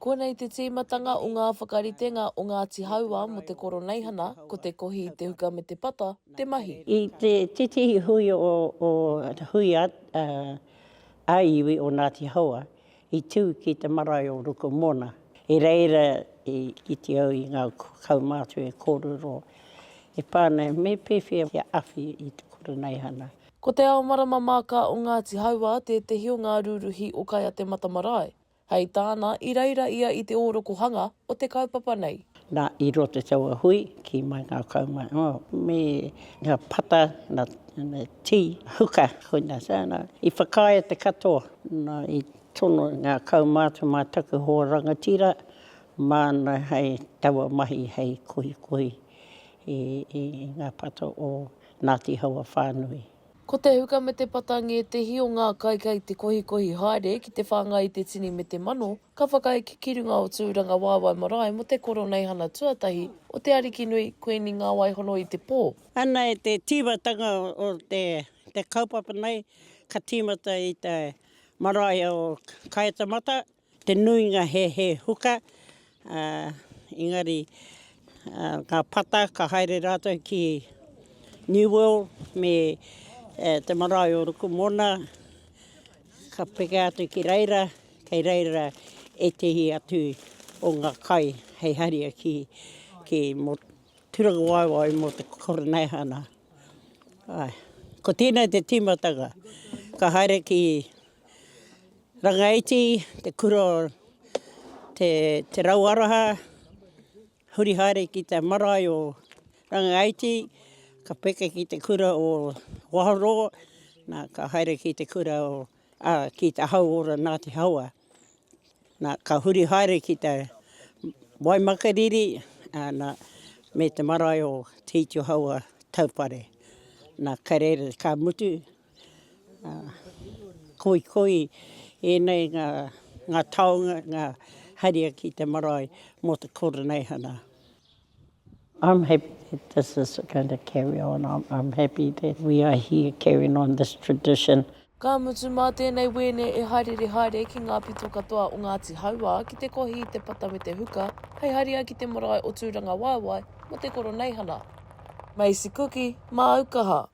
Konei te tīmatanga o ngā whakaritenga o Ngāti Hauā mō te Koroneihana, ko te kohi i te huka me te pata te mahi. I te tētehi hui o hui ā-iwi o Ngāti Hauā i tū ki te marae o Rukumona. I reira i kite au i ngā kaumātua e kōrero e pā ana me pēwhea kia awhi i te Koroneihana. Ko Te Ao Marama Māka o Ngāti Hauā tētehi o ngā rūruhi o Kai-a-te-mata marae. Hei tāna, i reira ia i te ōrokohanga o te kaupapa nei. Nā, i roto i taua hui, kī mai ngā kaumātua, oh, me ngā pata, ngā tī, huka, koinā tāna. I whakaae te katoa, nā, i tono ngā kaumātua mā taku hoa rangatira, māna hei taua mahi hei kohikohi i ngā pata o Ngāti Haua whānui. Ko te huka me te pata ngētehi o ngā kai kei te kohikohi haere ki te whāngai i te tini me te mano, ka whakaeke ki runga o Tūrangawaewae marae mō te koroneihana tuatahi o te Arikinui Kuini Ngāwaihono i te pō. Ana i te tīmatanga o te kaupapa nei, ka tīmata i te marae o Kaetamata, Te nuinga he he huka, ā, engari ngā pata ka haere rātou ki New World me te marae o Rukumona, ka peke atu ki reira, kei reira ētehi atu o ngā kai hei haria ki, ki mō Tūrangawaewae mō te Koroneihana. Āe, ko tēnei te tīmatanga, ka haere ki Rangaiti, te kura o te, te Rauaraha, huri haere ki te marae o Rangaiti, ka peke ki te kura o Waharoa, nā, ka haere ki te kura o, ā, ki te Hauora Ngāti Haua. Nā, ka huri haere ki te Waimakariri, ā, nā, me te marae o Te Iti-o-Haua, Taupare. Nā, kei reira ka mutu, Koikoi ēnei ngā taonga, ngā haria ki te marae mō te koroneihana. I'm happy that this is going to carry on. I'm, I'm happy that we are here carrying on this tradition. Ka mutu mā tēnei wēne e haerere haere ki ngā pito katoa o Ngāti Hauā ki te kohi i te pata me te huka hei haria ki te marae o Tūrangawaewae mō te koroneihana. Macy Kuki, māu kaha.